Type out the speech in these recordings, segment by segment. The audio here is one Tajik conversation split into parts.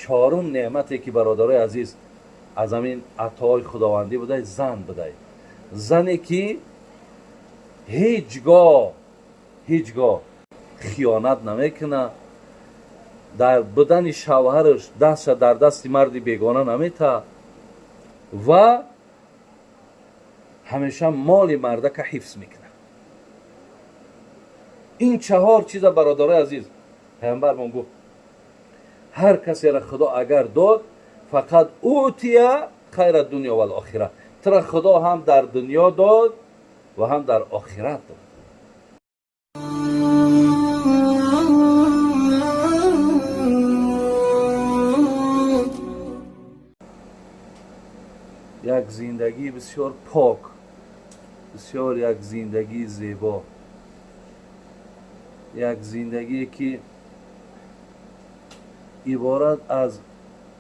Чорум неъмате ки, бародарои азиз, аз ҳамин атоҳои худовандӣ будай, зан будай, зане ки ҳеҷ гоҳ, ҳеҷ гоҳ хиёнат намекунад, дар будани шавҳараш дастша дар дасти марди бегона наметаҳад ва ҳамеша моли мардака ҳифз мекунад. Ин чаҳор чиза, бародарои азиз, паямбармон гуфт: ҳар касеро Худо агар дод, فقد أوتي خير الدنيا والآخرة. Тура Худо ҳам дар дунё дод ва ҳам дар охират дод. Як зиндагии бисёр пок, бисёр як зиндагии зебо, як зиндагие ки иборат аз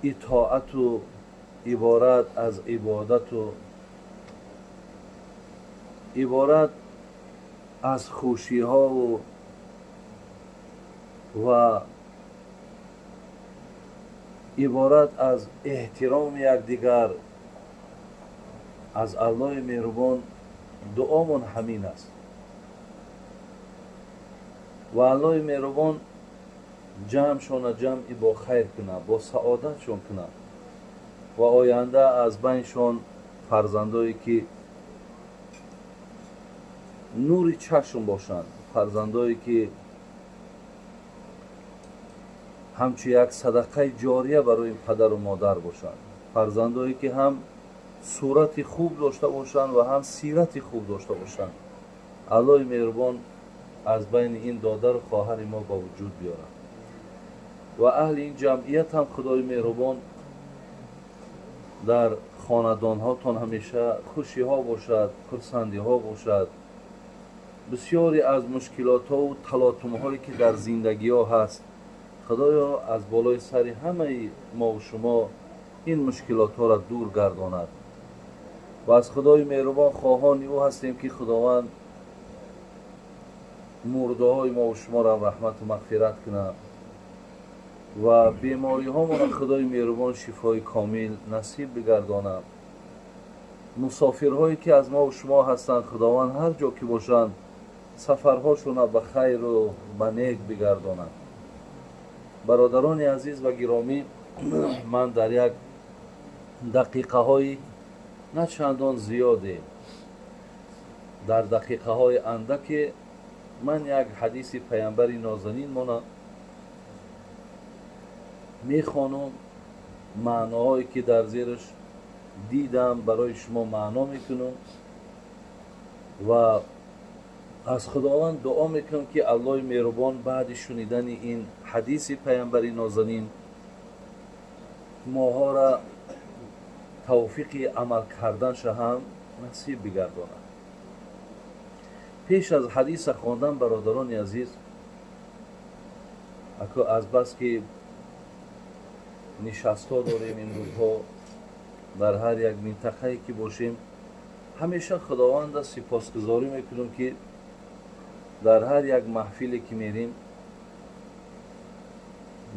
итоату иборат аз ибодату иборат аз хушиҳову ва иборат аз эҳтироми якдигар. Аз Аллоҳи меҳрубон дуомон ҳамин аст ва Аллоҳи меҳрубон ҷамъшона ҷамъи бо хайр кунад, бо саодатшон кунад ва оянда аз байншон фарзандое ки нури чашм бошанд, фарзандое ки ҳамчун як садақаи ҷория барои падару модар бошанд, фарзандое ки ҳам сурати хуб дошта бошанд ва ҳам сирати хуб дошта бошанд, Аллоҳи меҳрубон аз байни ин додару хоҳари мо ба вуҷуд биёрад. Ва аҳли ин ҷамъият ҳам Худои меҳрубон дар хонадонҳотон ҳамеша хушиҳо бошад, хурсандиҳо бошад. Бисёре аз мушкилотҳову талотумҳое ки дар зиндагиҳо ҳаст, Худоё, аз болои сари ҳамаи мову шумо ин мушкилотҳоро дур гардонад. Ва аз Худои меҳрубон хоҳони ӯ ҳастем, ки Худованд мурдаҳои мову шуморо раҳмату мағфират кунад ва бемориҳомонро Худои меҳрубон шифои комил насиб бигардонад. Мусофирҳое ки аз мову шумо ҳастанд, Худованд ҳар ҷо ки бошанд, сафарҳошонро ба хайру ба нек бигардонад. Бародарони азиз ва гиромӣ, ман дар як дақиқаҳои на чандон зиёде, дар дақиқаҳои андаке ман як ҳадиси паямбари нозанинмона мехонам. Маъноҳое ки дар зераш дидам, барои шумо маъно мекунам ва аз Худованд дуо мекунам, ки Аллоҳи меҳрубон баъди шунидани ин ҳадиси паямбари нозанин моҳоро тавфиқи амал карданша ҳам насиб бигардонад. Пеш аз ҳадиса хондан, бародарони азиз, ако азбаски нишастҳо дорем ин рӯзҳо, дар ҳар як минтақае ки бошем, ҳамеша Худованда сипосгузорӣ мекунем, ки дар ҳар як маҳфиле ки мерим,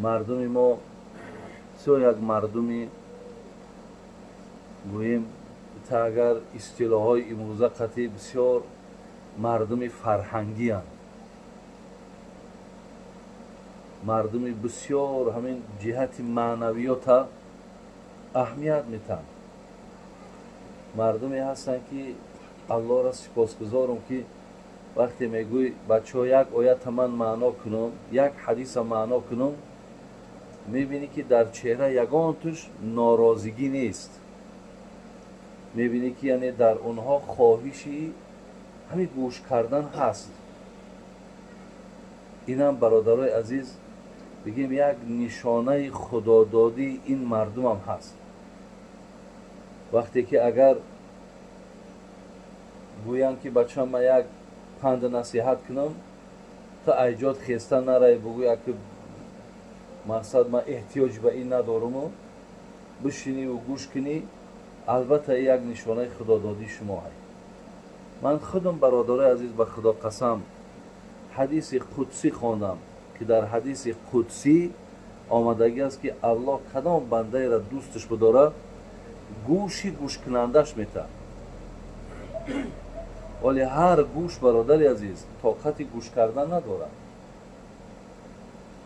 мардуми мо бисёр як мардуми, гӯем та, агар истилоҳҳои имрӯза қатъи, бисёр мардуми фарҳангиянд, мардуми бисёр ҳамин ҷиҳати маънавиёта аҳамият метаҳанд, мардуме ҳастанд, ки Аллоҳро сипосгузорам, ки вақте мегӯй: «Бачаҳо, як оята ман маъно кунам, як ҳадиса маъно кунам», мебинӣ, ки дар чеҳра ягон туш норозигӣ нест. Мебинӣ, ки яъне дар онҳо хоҳиши ҳамин гӯш кардан ҳаст. Инам, бародарои азиз, бигем, як нишонаи худододии ин мардумам ҳаст. Вақте ки агар гӯянд, ки бачам, ман як панду насиҳат кунам, ту айҷод хеста нарай, бугӯй, аки мақсад ман эҳтиёҷ ба ин надоруму бишиниву гӯш кунӣ, албатта як нишонаи худододии шумо ҳай. Ман худам, бародарои азиз, ба Худо қасам, ҳадиси қудсӣ хондам, ки дар ҳадиси қудсӣ Омадагӣ аст, ки Аллоҳ кадом бандаеро дӯсташ бидорад, гӯши гӯшкунандаш метаҳад. Вале ҳар гӯш, бародари азиз, тоқати гӯш кардан надорад.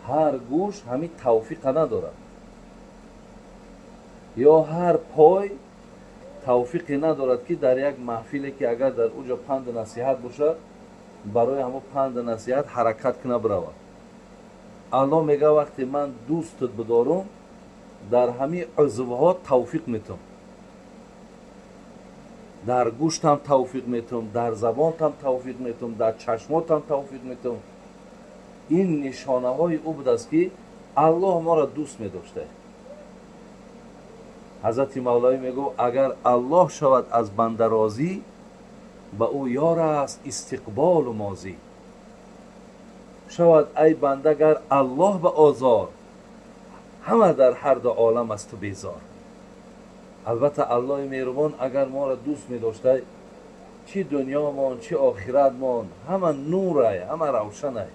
Ҳар гӯш ҳамин тавфиқа надорад ё ҳар пой тавфиқе надорад, ки дар як маҳфиле, ки агар дар уҷо панду насиҳат бошад, барои ҳамо панду насиҳат ҳаракат куна биравад. Аллоҳ мега: вақте ман дӯстат бидорум, дар ҳамин узвҳо тавфиқ метум, дар гӯштам тавфиқ метум, дар забонтам тавфиқ метум, дар чашмотам тавфиқ метум. Ин нишонаҳои ӯ будааст, ки Аллоҳ моро дӯст медошта. Ҳазрати Мавлавӣ мегӯфт: агар Аллоҳ шавад аз банда розӣ, ба ӯ ёр аст истиқболу мозӣ. Шавад ай банда гар Аллоҳ ба озор, ҳама дар ҳар ду олам аз ту безор. Албатта, Аллоҳи меҳрубон агар моро дӯст медоштай, чӣ дунёмон, чӣ охиратмон, ҳама нурай, ҳама равшанай,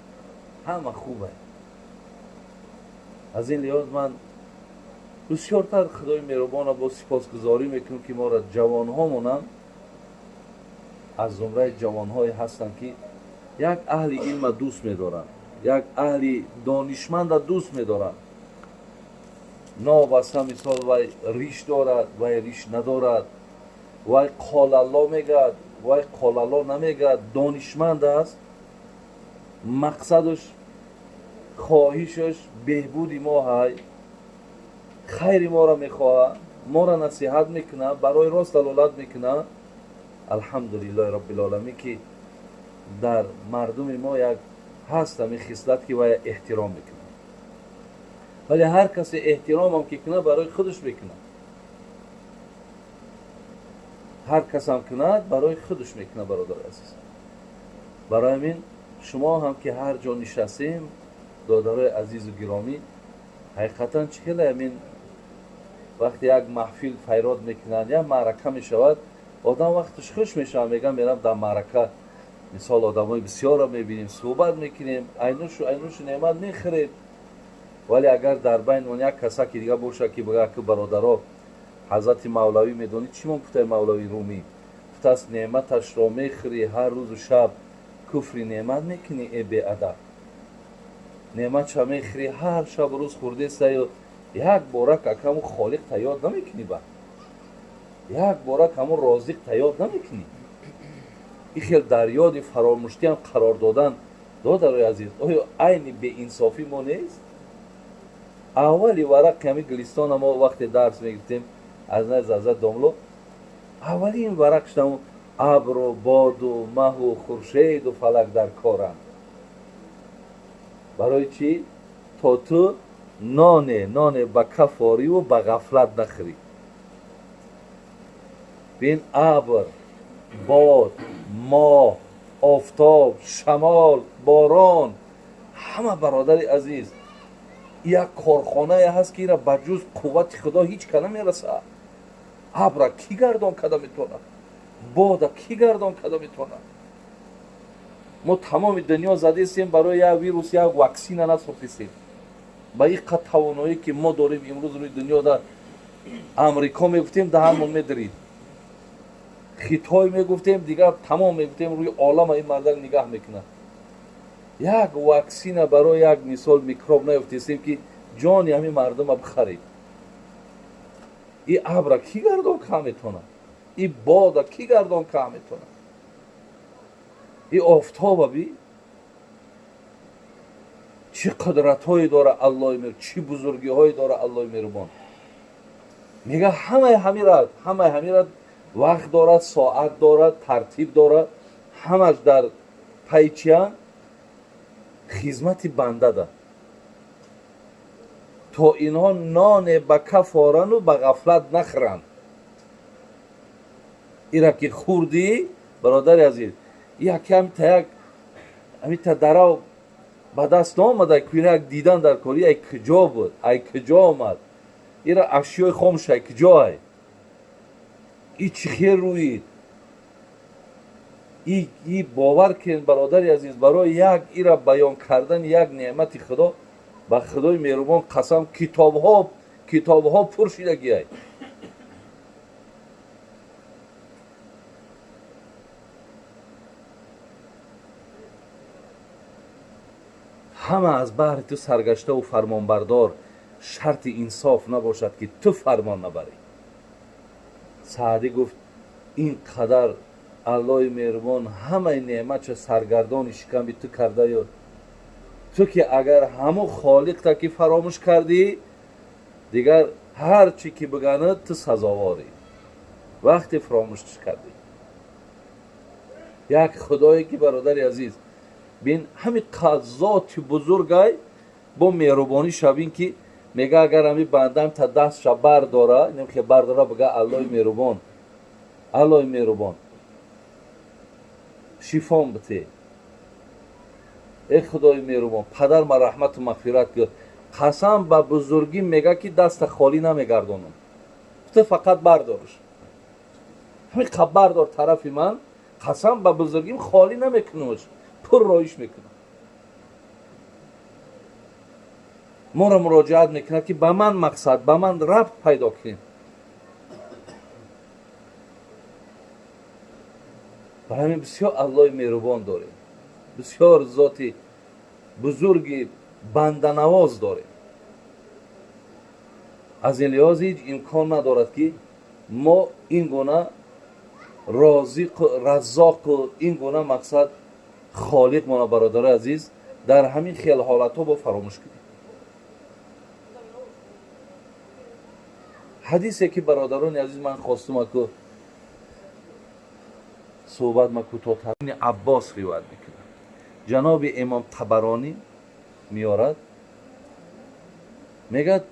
ҳама хубай. Аз ин лиҳоз ман бисёртар Худои меҳрубонро бо сипосгузорӣ мекунем, ки моро ҷавонҳомонам аз зумраи ҷавонҳое ҳастанд, ки як аҳли илма дӯст медоранд, як аҳли донишманда дӯст медоранд. Новобаста, мисол, вай риш дорад, вай риш надорад, вай қолалло мегӯяд, вай қолалло намегӯяд, донишманд аст, мақсадаш, хоҳишаш беҳбуди мо ҳай, хайри моро мехоҳад, моро насиҳат мекунад, барои рост далолат мекунад. Алҳамдулиллоҳи роббилоламин, ки дар мардуми мо як ҳаст ҳамин хислат, ки вай эҳтиром мекунад. Вале ҳар касе эҳтиромам ки кунад, барои худаш мекунад. Ҳар касам кунад, барои худаш мекунад, бародари азиз. Барои ҳамин шумо ҳам ки ҳар ҷо нишастем, додарои азизу гиромӣ, ҳақиқатан чӣ хеле ҳамин вақте як маҳфил файрод мекунанд, як маърака мешавад, одам вақташ хуш мешавад, мегӯям, мерам дар маърака, мисол, одамои бисёрро мебинем, суҳбат мекунем, айнушу неъмат мехӯрем. Вале агар дар байни он як касаки дига бошад, ки бигӯяд, ки бародаро, ҳазрати Мавлавӣ медонӣ чӣ мон гуфтаи? Мавлави Румӣ гуфтааст: неъматашро мехӯрӣ ҳар рӯзу шаб, куфри неъмат мекунӣ, э беадаб. Неъматша мехӯрӣ, ҳар шабу рӯз хӯрдесаю, як бора акаму Холиқ таёд намекунӣ, ба як бора каму Розиқ таёд намекунӣ. Ин хел дар ёди фаромӯштиам қарор додан, додарои азиз, оё айни беинсофӣ мо нест? Аввали варақи ҳами Гулистона мо вақте дарс мегирифтем аз назди ҳазрат домло, аввалин варақ шудам: абру боду маҳу хуршеду фалак дар коранд. Барои чӣ? То ту ноне ба кафориву ба ғафлат нахӯрӣ. Бин, абр, бод, моҳ, офтоб, шамол, борон, ҳама, бародари азиз, як корхонае ҳаст, ки ира ба ҷуз қуввати Худо ҳеҷ ка намерасад. Абра кӣ гардон карда метавонад? Бода кӣ гардон карда метавонад? Мо тамоми дунё задестем, барои як вирус як ваксина насохтистем. Ба ин қад тавоноӣ, ки мо дорем имрӯз рӯи дунёда, Амрико мегуфтем, даҳанмон медирид, Хитой мегуфтем, дигар тамом, мегуфтем, рӯи олама ин мардак нигаҳ мекунад. Як ваксина барои як, мисол, микроб наёфтестем, ки ҷони ҳамин мардума бихаред. И абра кӣ гардон ка метавонад? И бода кӣ гардон ка метавонад? И офтоба би, чӣ қудратҳое дора Аллоҳи мер, чӣ бузургиҳое дора Аллоҳи меҳрубон. Мега, ҳамаи ҳамира вақт дорад, соат дорад, тартиб дорад, ҳамаш дар пайи чиян? Хизмати бандада, то инҳо ноне ба каф орану ба ғафлат нахӯранд. Ира ки хурдӣ, бародари азиз, як ҳамита, як ҳамита дарав ба даст наомада, ку як дидан дар кори, ай куҷо буд, ай куҷо омад, ира ашёи хомш ай куҷо, ай и чӣ хел рӯид и? Бовар кунед, бародари азиз, барои як ира баён кардани як неъмати Худо Ба худои меҳрубон қасам, китобҳо пур шидагиай. Ҳама аз баҳри ту саргаштаву фармонбардор, шарти инсоф набошад ки ту фармон набарӣ. Саъдӣ гуфт ин қадар аллои меҳрубон ҳамаи неъматша саргардони шиками ту кардаю, ту ки агар ҳамун холиқта ки фаромӯш кардӣ, дигар ҳар чӣ ки биганад ту сазоворӣ. Вақте фаромӯш кардӣ. Як худое ки бародари азиз бин ҳами зоти бузургай бо меҳрубонӣ шавин ки мега агар ҳами бандам та дастша бардора, немхе бардора бига аллои меҳрубон, аллои меҳрубон шифом бите, э худои меҳрубон падар ма раҳмату мағфират кун. Қасам ба бузургӣ мега ки даста холӣ намегардонам, ту фақат бардорш, ҳамин қа бардор тарафи ман, қасам ба бузургим холӣ намекунамш, пур роиш мекунам. Моро муроҷиат мекунад ки ба ман мақсад, ба ман рабт пайдо кунем. Барои ҳамин бисёр аллои меҳрубон дорем, бисёр зоти бузурги банданавоз дорем. Аз ин лиҳоз ҳеҷ имкон надорад ки мо ин гуна розиқу раззоқу ин гуна мақсад холиқ мона бародарои азиз дар ҳамин хел ҳолатҳо бо фаромӯш кунем. Ҳадисе ки бародарони азиз ман хостум аку суҳбат ма кӯтоҳтар, Аббос ривоят мекунад, ҷаноби имом Табаронӣ меорад, мегӯяд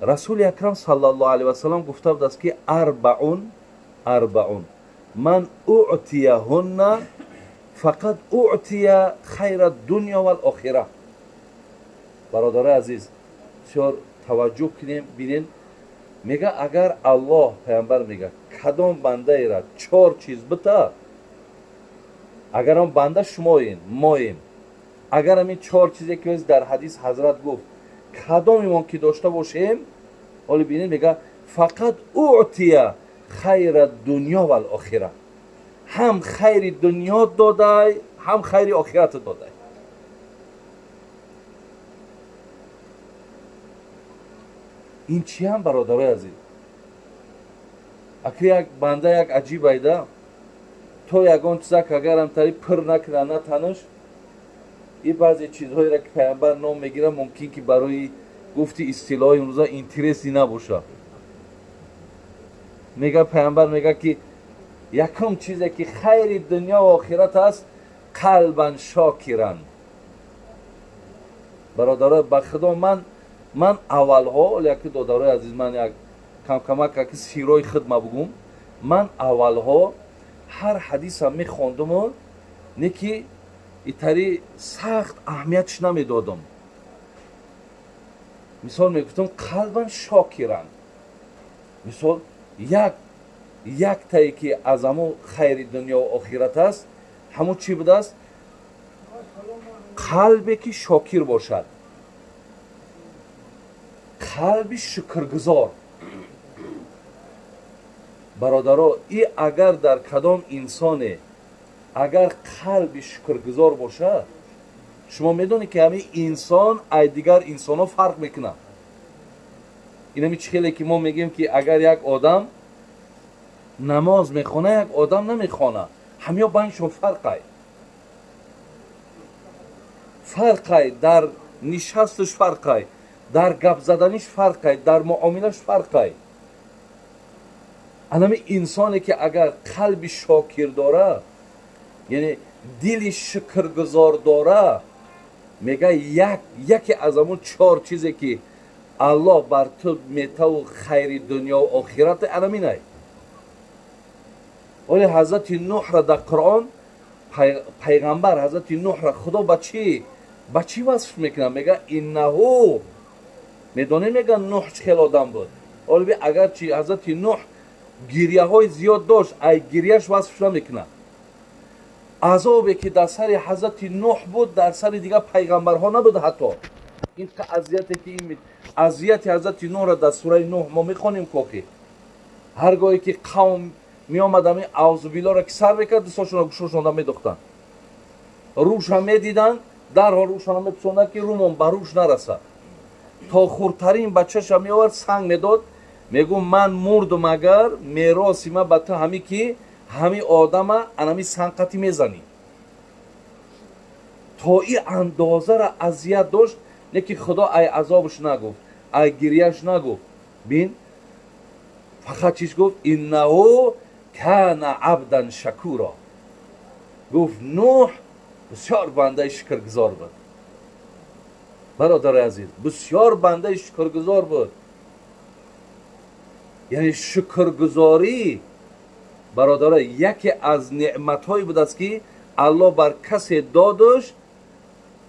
расули акрам саллаллоҳу алайҳи васаллам гуфта будааст ки арбаун арбаун ман уътияҳунна фақат уътия хайра дунё вал охира. Бародарои азиз бисёр таваҷҷӯҳ кунем, бинен мега агар аллоҳ паямбар мега кадом бандаера чор чиз бита, агар он банда шумоем моем, агар ҳамин чор чизе ки дар ҳадис ҳазрат гуфт кадомимон ки дошта бошем, ҳоло бинед мега фақат уътия хайра дунё вал охира, ҳам хайри дунё додай ҳам хайри охират додай. Ин чи ҳам бародарои азиз? Аки як банда як аҷиб айда то ягон чизак агарам тари пир накуна натанаш, и баъзе чизҳоеро ки паямбар ном мегирад мумкин ки барои гуфти истилоҳи имрӯза интереси набошад. Мега паямбар мега ки якум чизе ки хайри дунё ва охират аст қалбан шокиран. Бародаро ба худо ман аввалҳо, яки додарои азиз, ман як камкамак яки сирои худ ма бугум, ман аввалҳо ҳар ҳадисам мехондуму не ки итари сахт аҳамиятш намедодам. Мисол мегуфтам қалбан шокиран, мисол яктае ки аз ҳамун хайри дунё ва охират аст, ҳамун чӣ будааст? Қалбе ки шокир бошад, қалби шукргузор. Бародаро, и агар дар кадом инсоне агар қалби шукргузор бошад, шумо медонед ки ҳамин инсон ай дигар инсонҳо фарқ мекунад. Инами чӣ хеле ки мо мегӯем ки агар як одам намоз мехона, як одам намехона, ҳамё байншон фарқай. Фарқай дар нишасташ, фарқай дар гап заданиш, фарқай дар муомилаш, фарқай. Анами инсоне ки агар қалби шокир дора, яъне дили шукргузор дора, мега яке аз ҳамон чор чизе ки аллоҳ бар ту метаву хайри дунё ва охират анаминай. Оле ҳазрати Нуҳра дар Қуръон пайғамбар ҳазрати Нуҳра худо ба чӣ васф мекунад? Мега иннаҳу, медонед мега Нуҳ чӣ хел одам буд? Оле агарчи ҳазрати Нуҳ гирияҳои зиёд дошт, ай гирияш васф намекунад. Азобе ки дар сари ҳазрати Нуҳ буд дар сари дигар пайғамбарҳо набуд ҳатто. Ин азияте ки ин азияти ҳазрати Нӯҳро дар сураи Нӯҳ мо мехонем, коки ҳар гоҳе ки қавм меомад, ами аузубиллоро ки сар мекард, дастошонро гӯшошонда медохтанд, рӯша медиданд, дарҳол рӯшона мепӯшонданд, ки рӯмон ба рӯш нарасад. То хурдтарин бачаша меовард, санг медод, мегӯ: ман мурдум, агар мероси ма ба ту ҳами ки ҳами одама анами санқати мезанӣ. То и андозара азият дошт, не ки Худо ай азобш нагуфт, ай гирияш нагуфт. Бин, фақат чиш гуфт? Иннаҳу кана абдан шакуро. Гуфт: Нӯҳ бисёр бандаи шукргузор буд. Бародари азиз, бисёр бандаи шукргузор буд. Яъне шукргузорӣ, бародаро, яке аз неъматҳое будааст, ки Аллоҳ бар касе додаш.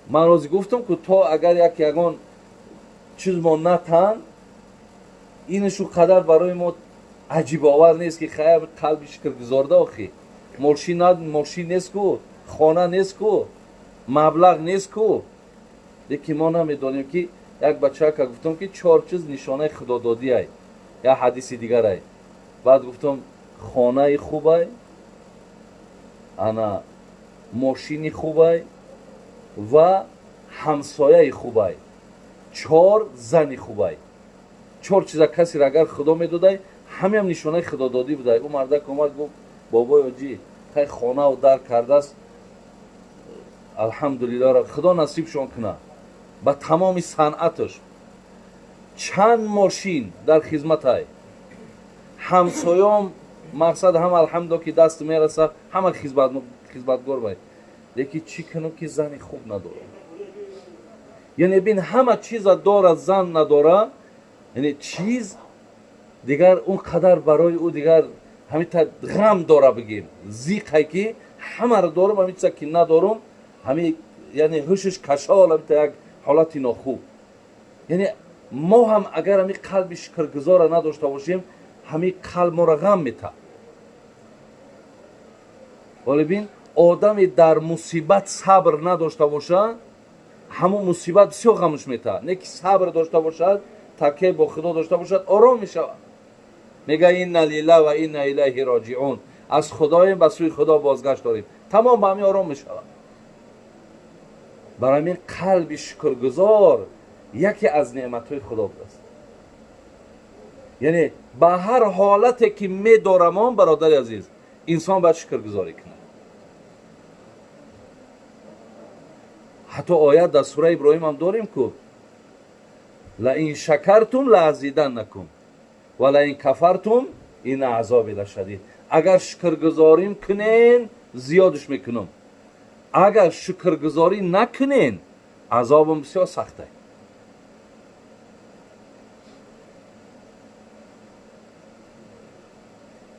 Ман рози гуфтам, ку то агар як ягон чиз мо натан, инашу қадар барои мо аҷибовар нест, ки хайр, қалби шукргузорда охи мошин нест ку, хона нест ку, маблағ нест ку. Лекин мо намедонем, ки як бачака гуфтам, ки чор чиз нишонаи худододиай, як ҳадиси дигарай. Баъд гуфтам: хонаи хубай, ана мошини хубай ва ҳамсояи хубай, чор зани хубай. Чор чиза касеро агар Худо медодай, ҳамеам нишонаи худододӣ будай. Ӯ мардак омад, гуфт: бобои оҷӣ, хай, хонаву дар кардааст, алҳамдулиллоҳ, Худо насибшон кунад ба тамоми санъаташ, чанд мошин дар хизматай, ҳамсоём мақсад ҳама, алҳамдулилла, ки даст мераса, ҳама хизматгор бай, лекин чӣ кунам, ки зани хуб надорам? Яъне бин, ҳама чиза дорад, зан надора. Яъне чиз дигар он қадар барои ӯ дигар ҳамита ғам дора, бигем, зиқай, ки ҳамаро дорам, ҳамин чиза ки надорам, ҳами яъне ҳушаш кашол, ҳамита як ҳолати нохуб. Яъне мо ҳам агар ҳами қалби шукргузора надошта бошем, ҳами қалб моро ғам метаҳад. Вале бин, одаме дар мусибат сабр надошта бошад, ҳамун мусибат бисёр ғамш метаҳад. Не ки сабр дошта бошад, такя бо Худо дошта бошад, ором мешавад. Мега: инна лилла ва инна илайҳи роҷиун, аз Худоем, ба сӯи Худо бозгашт дорем. Тамом, ба ҳамин ором мешавад. Барои ҳамин қалби шукргузор яке аз неъматҳои Худо будааст. Яъне ба ҳар ҳолате ки медорамон, бародари азиз, инсон бояд шукргузорӣ кунад. Ҳатто оят дар сураи Иброҳим ҳам дорем ку: лаин шакартум лаазиданнакум ва лаин кафартум инна азоби лашадид. Агар шукргузорим кунен, зиёдш мекунам, агар шукргузорӣ накунен, азобам бисёр сахта.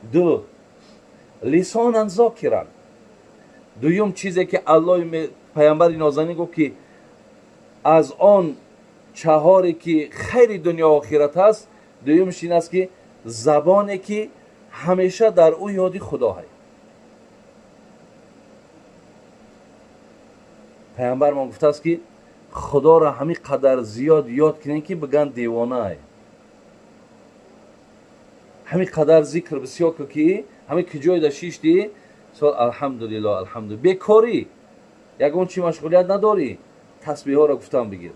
Ду, лисонан зокиран. Дуюм чизе ки Аллоҳи паямбари нозанин гуфт, ки аз он чаҳоре ки хайри дунё охират аст, дуюмш ин аст, ки забоне ки ҳамеша дар ӯ ёди Худо ҳай. Паямбармон гуфтааст, ки Худоро ҳамин қадар зиёд ёд кунем, ки биган девонаай. Ҳамин қадар зикр бисёр ку, ки ҳамин ки ҷойда шишти, сол алҳамдулилло, алҳамду, бекорӣ, ягон чи машғулият надорӣ, тасбиҳоро гуфтан бигир: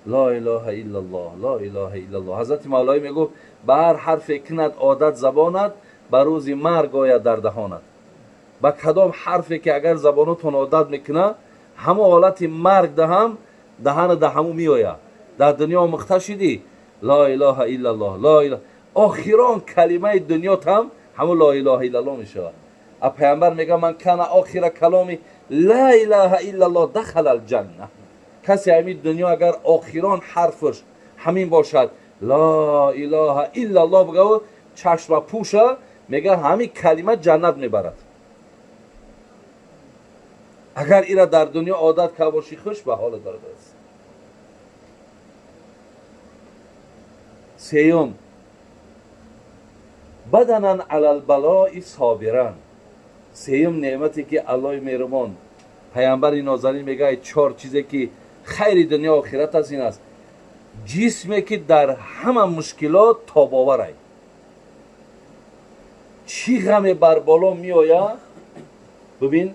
ло илоҳа иллаллоҳ, ло илоҳа иллаллоҳ. Ҳазрати Мавлоӣ мегуфт: ба ҳар ҳарфе кунад одат забонат, ба рӯзи марг ояд дар даҳонат. Ба кадом ҳарфе ки агар забонатон одат мекунад, ҳамон ҳолати марг даҳам даҳана да ҳамун меояд. Дар дунё омӯхта шидӣ ло илоҳа иллаллоҳ, ло илоҳа, охирон калимаи дунётам ҳамун ло илоҳа иллаллоҳ мешавад. А паямбар мега: ман кана охира каломи ла илаҳа иллаллоҳ дахала алҷанна. Касе ҳамин дунё агар охирон ҳарфаш ҳамин бошад, ло илоҳа иллаллоҳ бигаву чашма пӯша, мега, ҳамин калима ҷаннат мебарад. Агар ира дар дунё одат карда бошӣ, хуш ба ҳолат бародараст. Сеюм, баданан алалбалои собиран. Сеюм неъмате ки Аллоҳи меҳрубон, паямбари нозанин мегӯяд, чор чизе ки Хайри дунё охират аз ин аст. Ҷисме ки дар ҳама мушкилот тобоварай. Чӣ ғаме бар боло меояд? Бибин,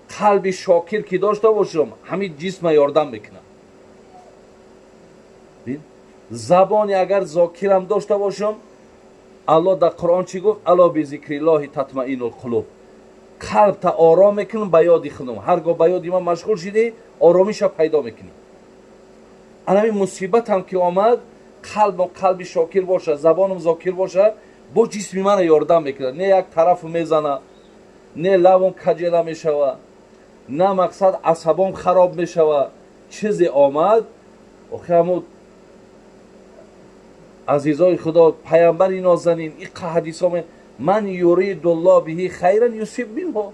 қалби шокир ки дошта бошам, ҳамин ҷисма ёрдам мекунад. Бин, забони агар зокирам дошта бошам, Аллоҳ дар Қуръон чӣ гуфт? Ало бизикриллоҳи татмаиннул қулуб. Қалбта ором мекунам ба ёди худам. Ҳар гоҳ ба ёди ман машғул шидӣ, оромиша пайдо мекунӣ. Анами мусибатам ки омад, қалбам қалби шокир боша, забонам зокир боша, бо ҷисми мана ёрдам мекунад. Не як тарафу мезана, не лавом каҷела мешава, на мақсад асабом хароб мешава. Чизе омад, охи ҳамун азизои Худо, паямбари нозанин, иқа ҳадисо, ман юридуллоҳ биҳи хайран юсиб минҳу.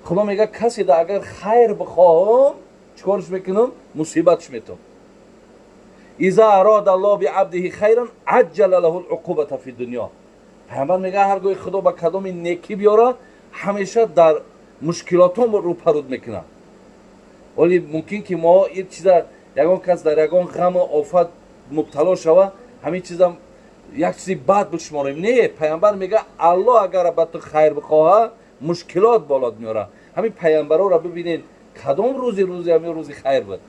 Худо мега, касе да агар хайр бихоҳам, чикорш мекунам? Мусибатш метам. Иза арада аллоҳ биабдиҳи хайран аҷҷала лаҳу луқубата фи дунё. Паямбар мега, ҳар гоҳи Худо ба кадоми некӣ биёра, ҳамеша дар мушкилотон рӯпаруд мекунад. Вале мумкин ки мо ин чиза, ягон кас дар ягон ғаму офат мубтало шава, ҳамин чизам як чизи бад бишуморем. Не, паямбар мега, Аллоҳ агар ба ту хайр бихоҳа, мушкилот болот меёра. Ҳамин паямбарора бибинед, кадом рӯзи рӯзи ҳамин рӯзи хайр буд,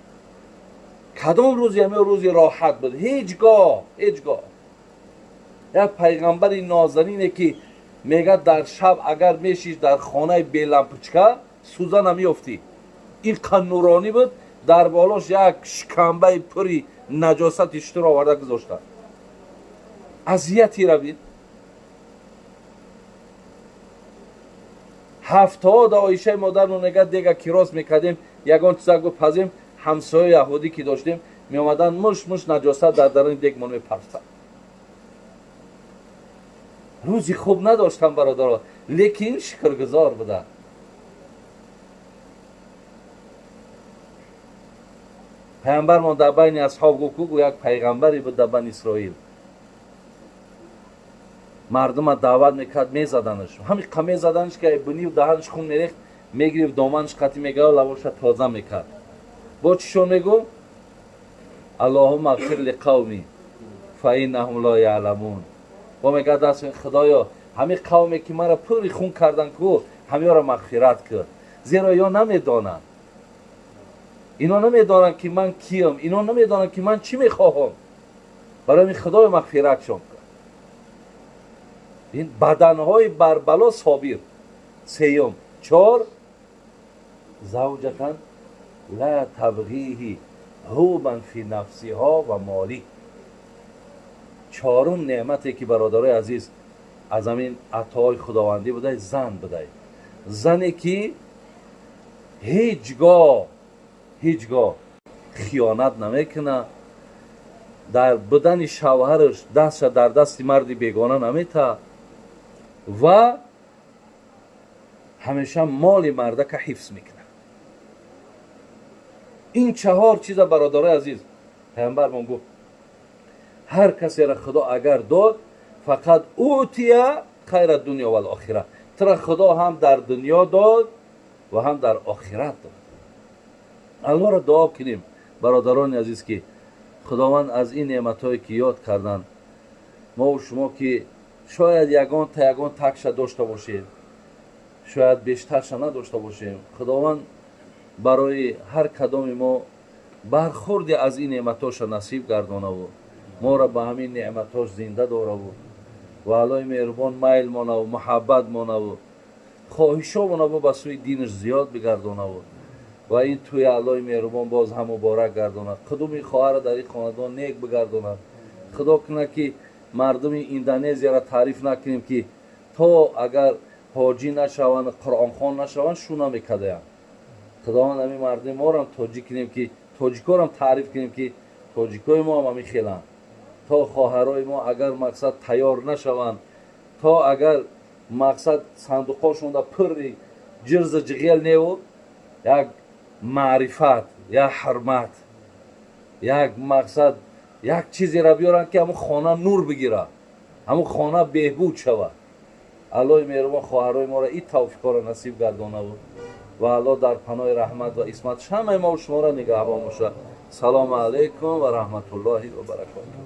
кадом рӯзи ҳамин рӯзи роҳат буд? Ҳеҷ гоҳ, ҳеҷ гоҳ. Як пайғамбари нозанине ки мега, дар шаб агар мешиш дар хонаи белампучка, сӯза намеёфтӣ, ин қа нуронӣ буд, дар болош як шикамбаи пури наҷосати шутур оварда гузошта. Азияти равид. Ҳафтода Оишаи модармон мега, дега кирос мекардем, ягон чизак бипазем, ҳамсояи яҳудӣ ки доштем, меомаданд, муш муш наҷосат дар даруни дегмон мепарфтанд. Рӯзи хуб надоштам, бародаро, лекин шукргузор будам. Паямбармон дар байни асҳоб гуфт, ку як пайғамбаре буд дар бани Исроил, мардума даъват мекард, мезаданаш, ҳамин қа мезаданаш ки бунив даҳанаш хун мерехт, мегирифт доманаш қатӣ мегирад, лабоша тоза мекард. Бо чишон мегӯ? Аллоҳумма ғфир лиқавми фа иннаҳум ло яъламун. Бо мега даст, Худоё, ҳамин қавме ки мара пури хун кардан ку, ҳамёро мағфират кун, зеро ё намедонанд. Ино намедонанд ки ман киям, ино намедонанд ки ман чӣ мехоҳам. Барои ҳамин Худоё мағфиратшон кун. Ин баданҳои барбало собир. Сеюм, чор, завҷатан ла табғиҳи ҳубан фи нафсиҳо ва молӣ. Чорум неъмате ки, бародарои азиз, аз ҳамин атоҳои худовандӣ будай, зан будай. Зане ки ҳеҷ гоҳ, ҳеҷ гоҳ хиёнат намекунад, дар будани шавҳараш дастша дар дасти марди бегона наметаҳад ва ҳамеша моли мардака ҳифз мекунад. Ин чаҳор чиза, бародарои азиз, паямбармон гуфт, ҳар касеро Худо агар дод, фақат утия хайра дунё вал охира. Тура Худо ҳам дар дунё дод ва ҳам дар охират дод. Аллоҳро дуо кунем, бародарони азиз, ки Худованд аз ин неъматҳое ки ёд карданд, мову шумо ки шояд ягон та ягон такша дошта бошем, шояд бештарша надошта бошем, Худованд барои ҳар кадоми мо бархурде аз ин неъматҳоша насиб гардонаву моро ба ҳамин неъматҳош зинда дораву ва Аллоҳи меҳрубон майл монаву муҳаббат монаву хоҳишомонаву ба сӯи динаш зиёд бигардонаву ва ин тӯи Аллоҳи меҳрубон боз ҳам муборак гардонад. Қудуми хоҳарро дар ин хонадон нек бигардонад. Худо кунад ки мардуми Индонезияро таъриф накунем, ки то агар ҳоҷӣ нашаванд, қуръонхон нашаванд, шу намекардаянд. Худованд ҳамин мардуми моро тоҷик кунем, ки тоҷикорам таъриф кунем, ки тоҷикои мо ҳам ҳамин хеланд. То хоҳарои мо агар мақсад тайёр нашаванд, то агар мақсад сандуқошонда пурри ҷирзу ҷиғел неву, як маърифат, як ҳурмат, як мақсад, як чизеро биёранд, ки ҳамун хона нур бигирад, ҳамун хона беҳбуд шавад. Аллоҳи меҳрубон хоҳарои моро ин тавфиқҳоро насиб гардонаву. Ва Аллоҳ дар паноҳи раҳмат ва исматаш ҳамаи мо шуморо нигаҳбон бошад. Салому алайкум ва раҳматуллоҳи ва баракотуҳ.